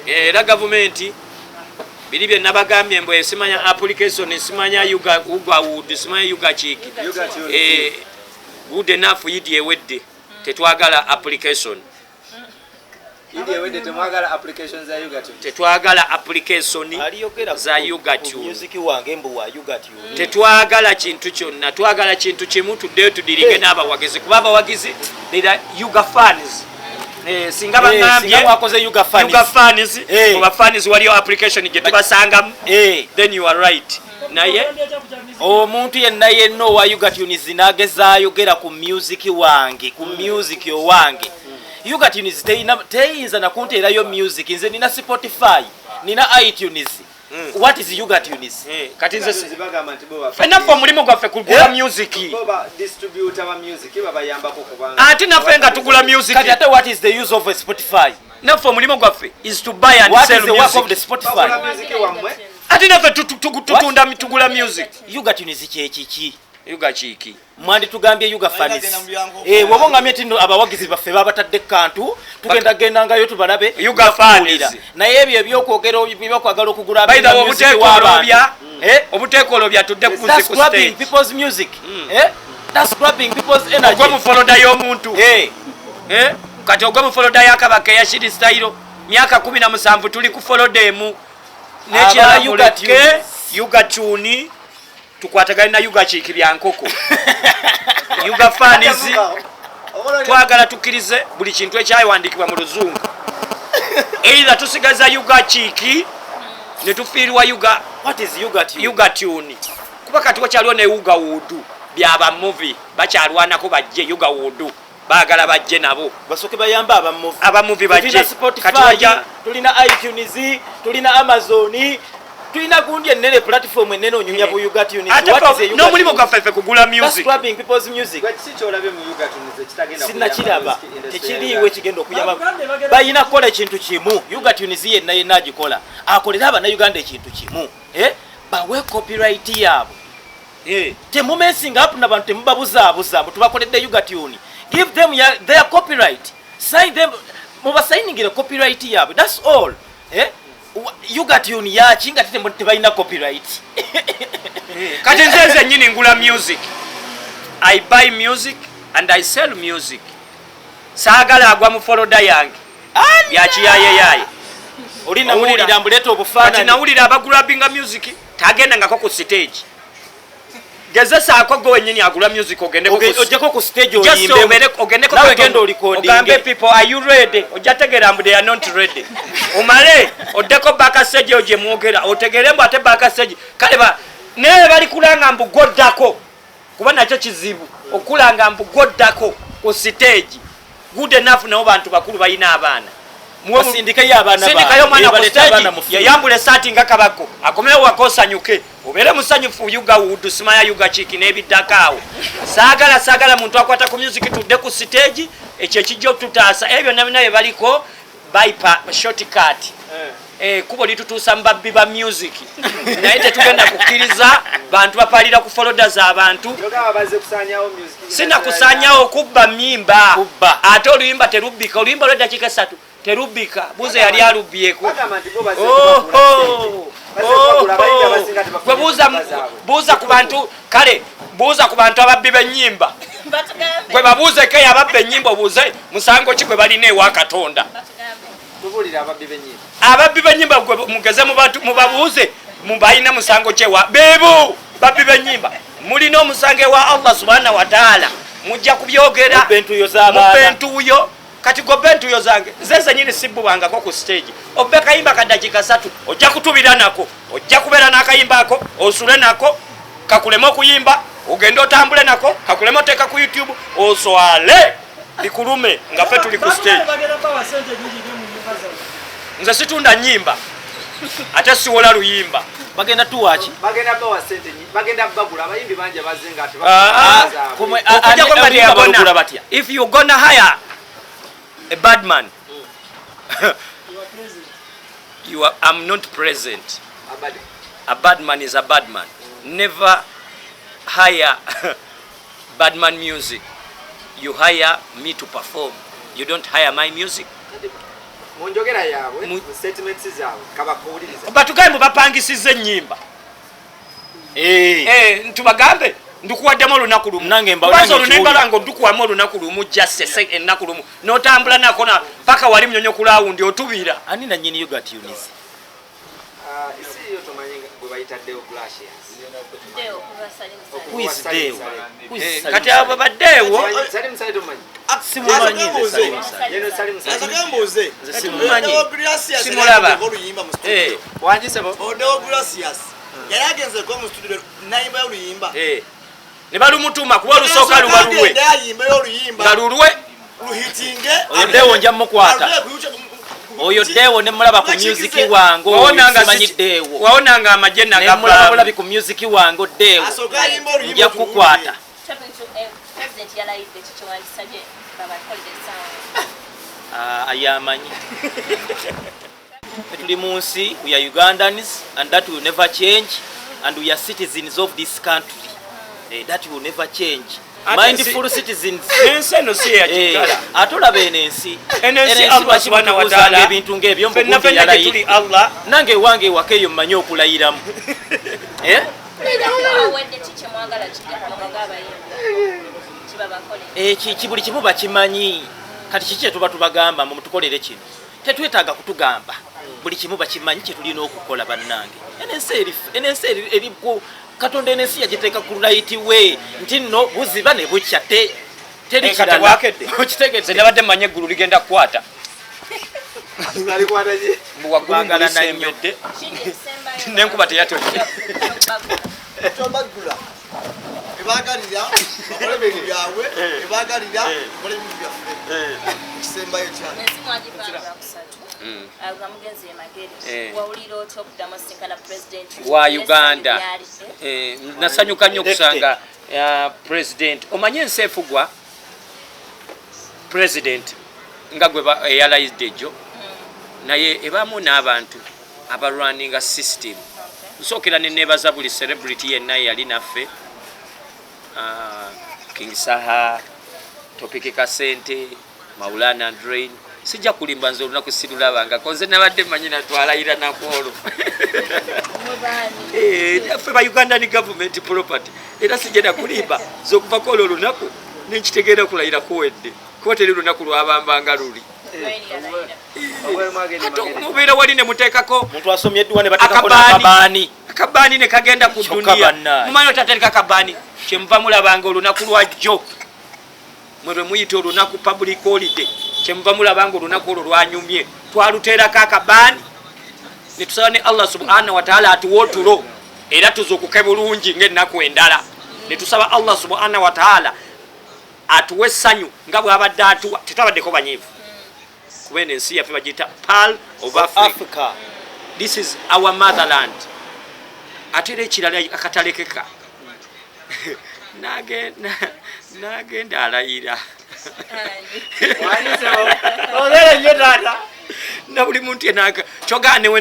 Era gavumenti, biri bye nabagambye mbu esimanya application, simanya Uga, Uga Wood, simanya Uga Chiki. Good enough, Idi ewedde, tetwagala application. Idi ewedde, temwagala application za Ugatune. Tetwagala application Aliyogera za ku Ugatune. Music wange mbu wa Ugatune. Tetwagala kintu kyonna, twagala kintu kimu, tuddeyo tudirige n'abawagizi, kuba abawagizi they are Uga fans. Singa baŋambye Singa mwakoze Uga fans. Uga fans, mu bafans waliyo application gye tubasangamu, then you are right, naye Omuntu yenna yenna owa Ugatunes n'agezaayogera ku music wange, ku music owange, Ugatunes teyinza nakunteerayo music. Nze nina Spotify, nina iTunes. What is Ugatunes? Kati nze Bagamba nti bo ffenna ffe omulimu gwaffe kugula music. Bo ba distributor ba music, babayambako kubanga Ate naffe nga tugula music. Kati ate what is the use of a Spotify? Naffe omulimu gwaffe is to buy and What is sell the work of the music. Spotify? Bagula music wammwe. Ate naffe tutunda, tugula music. Ugatunes kyekiki? Uga kiiki? Mwanditugambye Uga fans. Agenda mu byangu. Woba ongambye nti nno abawagizi baffe babatadde kantu, tugenda gendangayo tubalabe. Uga Tukuwulira. fans. Naye ebyo ebyokwogera ebyokwagala okugula By the way, music obuteekolobya w'abantu. Eh? Obuteekolobya, tudde ku That's ku grabbing stage. people's music. Eh? That's grabbing people's energy. Ogwe mu folder y'omuntu. Eh? Kati ogwe mu folder y'akabaka eya Shiri Style, myaka 17 tuli ku folder emu. Nekirala, Aba Uga muleke Tunes. Uga Tune tukwatagane na Uga Kiiki bya nkoko. Uga fans, twagala tukkirize buli kintu ekyawandiikibwa mu Luzungu. Either tusigaza Uga Kiiki ne tufiirwa Uga. What is Uga Tune? Uga Tune, kuba kati wakyaliwo ne Uga Wood byaba movie bakyalwanako bajje. Uga Wood baagala bajje nabo. Basooke bayambe abamuvi. Abamuvi bajje. Tulina Spotify, Kati wajja tulina iTunes, tulina Amazon, tulina gundi ennene, platform ennene onyumya bu Uga Tunes. Ate What is a Uga n'omulimu Tune? gwaffe ffe kugula That's music. grabbing people's music. Gwe kiki kyolabye mu Ugatunes ekitagenda Sinakiraba. kuyamba music industry ya Tekiriiwo Uganda? ekigenda okuyamba. Balina kukola ekintu kimu. Ugatunes yenna yenna agikola akolere Abannayuganda ekintu kimu. Eh? Bawe copyright yaabwe. Temumesinga up nabantu, temubabuzaabuza mbu tubakoledde Ugatune. Give them their copyright, sign them, mubasayiningire copyright yaabwe, that's all. Eh? Ugatune yaki nga tebalina copyright? Kati nze nze nyini ngula music. I buy music and I sell music. Saagala agwa mu folder yange byakiyayeyaye. Oli namuwulira mbuleeta Kati obufaananyi. Nawulira abagrabinga music tagendangako ku stage. Gezesaako gwe wenyini agula music ogendeko Ojjeko ku stage Just oyimbemu. Ogendeko Nawe katono. genda orecordinge. Ogambe, "People, are you ready?" Ojja tegeera mbu they are not ready. Omale oddeko backstage eyo gye mwogera, otegere mbu ate backstage kale ba naye bali kulanga mbu gwoddako, kuba nakyo kizibu okulanga mbu gwoddako ku stage. Good enough, nabo bantu bakulu balina abaana. Basindikeyo abaana Sindikayo omwana ku baleete abaana stage mu film. Yayambula esaati nga kabako, akomewo waka osanyuke, obeere musanyufu. Uga Wood, simanya Uga Kiki n'ebiddako awo. Saagala, saagala muntu akwata ku music. Tudde ku stage, ekyo ekijja otutaasa. Ebyo byonna byonna bye baliko bypa shortcut. Kubo litutuusa mu babbi ba music, naye tetugenda kukkiriza bantu bapalira ku folder z'abantu. Kyogamba bazze kusaanyawo music industry? Sinakusaanyawo, kubba myimba. Kubba. Ate oluyimba terubbika, oluyimba lw'eddakiika 3 terubbika. Buze yali alubbyeko. Bagamba nti bo bazze kubagula sente. Bazze kubagula, abayimbi abasinga tebafuna Gwe buuza ennyimba zaabwe. Buuza ku bantu, kale buuza ku bantu ababbi b'ennyimba. Batugambe. Gwe babuuzeko eyo ababba ennyimba, obuuze musango ki gwe balina ewa Katonda. Batugambe. Tubuulire ababbi b'ennyimba. Ababbi b'ennyimba, gwe mugeze mu bantu mubabuuze mubalina musango ki ewa beebo babbi b'ennyimba. Mulina omusango ewa Allah subhanahu wataala, mujja kubyogera. Mubba entuuyo z'abaana. Mubba entuuyo. Kati gobba entuuyo zange, nze zenyini sibbubangako ku stage. Obbe kayimba ka dakiika 3, ojja kutubira nako, ojja kubeera n'akayimba ako, osule nako, kakuleme okuyimba, ogende otambule nako, kakuleme oteeka ku YouTube, oswale bikulume nga ffe tuli ku stage. Bagenda bawa sente nyingi nnyo mu nyumba zammwe. Nze situnda nyimba ate siwola luyimba. Bagenda tuwaki? Bagenda bawa sente bagenda bagula. Abayimbi bangi abazze nga Ah, tebafuna. Okujjako nga Oluyimba teyagona. balugula batya? If you gonna hire a bad man, You are present. You are, I'm not present. A bad man is a bad man. Never hire bad man music. You hire me to perform, you don't hire my music. Mu njogera yaabwe, mu statements zaabwe, kabakuwuliriza. Batugambe mbu bapangisiza ennyimba. Eh. Eh, tubagambe ndikuwaddemu olunaku lumu. Nange Kubanza nange olunembala nkiwulira. nga odukuwamu olunaku lumu, just ennaku lumu n'otambula nako na paka wali munyonyo ku lawundi otubira. Ani nanyini Uga Tunes? Ah, isi yo tomanyi gwe bayita Deo Gracias. Deo, kuva Salim Saleh. Who is Deo? Who is Eh, Salim kati Saleh? abo baddeewo. Salim Saleh tomanyi? Simumanyi nze Salim Saleh. Yeno Salim Saleh. Asooke mbuuze. Nze simumanyi. Deo Gracias Simulaba. yali agenze oluyimba mu studio. Eh, Wangi sebo? Oh, Deo Gracias yali agenzeko mu studio n'ayimbayo oluyimba. Eh. Ne balumutuma kuba olusooka luba lulwe. Agende ayimbeyo oluyimba Nga lulwe. luhitinge. Oyo Deo nja mukwata. Oyo Deo ne mulaba ku music wange. Oyo Wawonanga simanyi Deo. Wawonanga amagye Ne mulaba nagabaamu. bulabi ku music wange Deo. Asooke ayimbe oluyimba Nja kukwata. Talking to, President yalayidde kiki wandisabye babakolere essaawa? Ah, ayamanyi. Ffe tuli mu nsi, we are Ugandans and that will never change, and we are citizens of this country. Eh, that will never change. Ate Mindful citizens. Ensi eno si Eh, eyakikala. ate olaba eno ensi. Eno ensi Eno ensi Allah lwaki subhanahu wa mutubuuzanga ta'ala. ebintu ng'ebyo mbu Ffenna gundi ffenna gye tuli yalayidde. Allah. Nange ewange ewaka eyo mmanyi okulayiramu. Eh? Awedde ki kye mwagala kijja kuno ng'abayimbi kibabakolere? Eh, buli kimu bakimanyi. Kati kiki kye tuba tubagamba mbu mutukolere kino? Tetwetaaga kutugamba. Buli kimu bakimanyi kye tulina okukola bannange. Eno ensi eno ensi eri ku Katonda, eno ensi yagiteeka ku right way nti nno buziba ne bukya teri Eh, kati kirala. bwakedde. Okitegedde? Nze nabadde mmanyi eggulu ligenda kukwata. Alikwata ki? Mbu waggulu Baagala mbisembedde. Kingi ekisembayo. N'enkuba teyatonye. Tobagula. Ebagalira bakole ebintu byabwe, ebagalira bakole ebintu byaffe. Ekisembayo kyange. Ensi mwagipanga kusatu nga mugenzi e Magere. Eh. Wawulira otya okuddamu osisinkana president wa Uganda? Lyali, eh? Eh, nasanyuka nnyo okusanga president. Omanye ensi efugwa president nga gwe eyalayidde ejjo, naye ebaamu n'abantu abalwaninga system. Nsookera ne neebaza buli celebrity yenna eyali naffe. Ah, King Saha, Topiki Kasente, Maulana Drain. Sijja kulimba, nze olunaku sirulabangako. Nze nabadde manyi natwalayira nakwolwo. Mubaani. Eh, ffe ba Ugandan government property, era sijja kulimba, nze okuva kwolwo olunaku nenkitegeera kulayira kuwedde, kuba teri lunaku lwabambanga luli. Drain yalayira. Obwe mwagende Ate Magere. mubeera wali ne muteekako Omuntu asomye edduwa ne bateekako akabaani. n'akabaani. Akabaani ne kagenda ku Kyokka duniya. bannaye. Mumanyi otatereka akabaani, kyemuva mulabanga olunaku lwajjo mwe lwe muyita olunaku public holiday, kyemuva mulabanga olunaku olwo lwanyumye, twaluteerako akabaani ne tusaba ne Allah subhanahu wataala atuwe otulo era tuzuukuke bulungi ng'ennaku endala, ne tusaba Allah subhanahu wataala atuwe essanyu nga bw'abadde atuwa. Tetwabaddeko banyiivu, kuba eno ensi yaffe bagiyita Pearl of Africa. Africa. This is our motherland. Ate era ekirala akatalekeka, nagenda alayira. Wangi sebo? Olere nnyo taata. Na buli muntu yenna kyogaa newe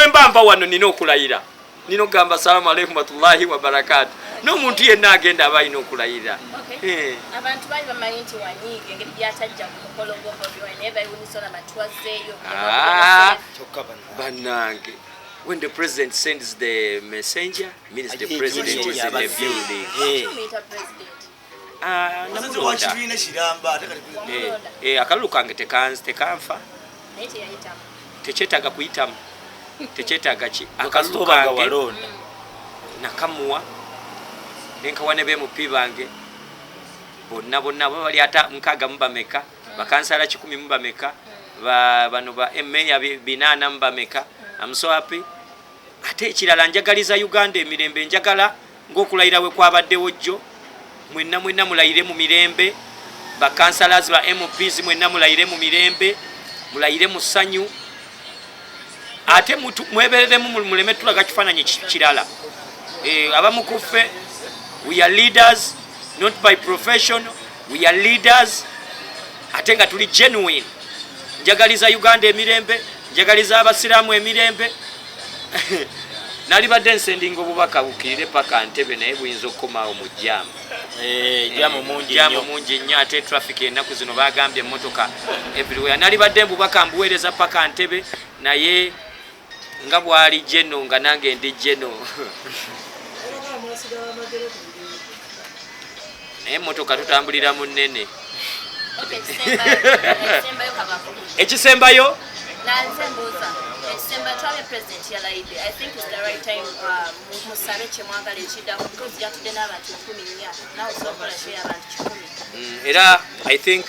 mba nva wano nina okulayira, nina okugamba salamu aleikum warahmatullahi wabarakatu, n'omuntu yenna agenda aba alina okulayira. Okay. Eh. Abantu baali bamanyi nti wanyiiga engeri gyatajja ku mukolo gwa Bobi Wine, naye bawunyisa olaba twazzeeyo. Ah. Kyokka bannange. Bannange, when the president sends the messenger, means the president is in the building. Eh. Kimuyita president? Ah, Omusajja namulonda. wa kibiina kiramba ate kati Eh, eh, akalulu kange tekanfa. Naye teyayitamu. Tekyetaaga kuyitamu, tekyetaaga ki akalulu Kasita obanga kange walonda. Nakamuwa nenkawa ne bemupi bange bonna bonna, baba bali ata 60 mu bameka, bakansala 100 mu bameka, bano ba emeya 400 mu bameka. I'm so happy. Ate ekirala, njagaliza Uganda emirembe. Njagala ng'okulayira we kwabaddewo jjo, mwenna mwenna mulayire mu mirembe, bakansalas, ba MPs, mwenna mulayire mu mirembe, mulayire mu ssanyu, ate mwebereremu, muleme tulaga kifaananyi kirala. Eh, abamu ku ffe we are leaders not by profession, we are leaders ate nga tuli genuine. Njagaliza Uganda emirembe, njagaliza abasiraamu emirembe. Nalibadde nsendinga obubaka bukirire paka Ntebe, naye buyinza okukomaawo mu jam. Jam mungi Jam nnyo. Mungi nnyo, ate traffic ennaku zino bagambye emmotoka everywhere. Nalibadde mbubaka mbuweereza paka Ntebe, naye nga bwali jeno nga nange ndi jeno. Era mwasigala amagere ku bigere. Naye emmotoka tutambulira mu nnene. Okay, ekisembayo kabako. Ekisembayo. Nanze mbuuza ekisembayo. Twabye president yalayidde. I think it's the right time, musabe kyemwagala ekiddako, because yatudde n'abantu 4,000, nawe osobola show y'abantu 100. Era I think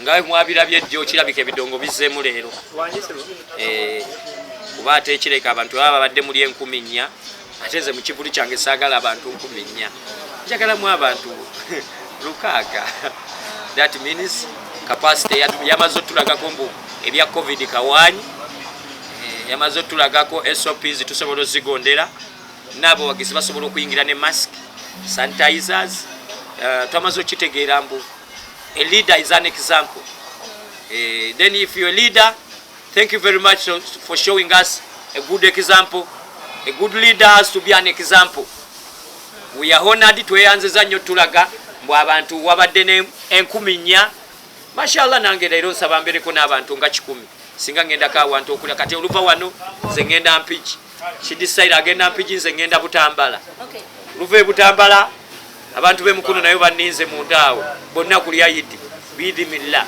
nga mwabirabye ejjo, kirabika ebidongo bizzeemu leero. Kuba ate ekireka abantu baba babadde muli 4,000, ate nze mu kivulu kyange saagala abantu 4,000, njagalamu abantu 600. That means capacity yamaze otulagako mbu ebya COVID kawaanyi. Yamaze otulagako SOPs tusobola ozigondera, n'abawagizi basobola okuyingira ne mask, sanitizers. Twamaze okitegeera mbu a leader is an example. Then if you're a leader, thank you very much for showing us a good example. A good leader has to be an example. We are honored. Tweyanziza nnyo tulaga mbu abantu wabadde ne 4,000. Mashallah, nange leero nsaba mbereko n'abantu nga 100 singa ngendako awantu okulya. Kati oluva wano nze ngenda Mpigi, kidisaire agenda Mpigi, nze ngenda Butambala. Luva e Butambala, abantu b'emukono nayo baninze munda awo bonna kulya yidi biidhimillah.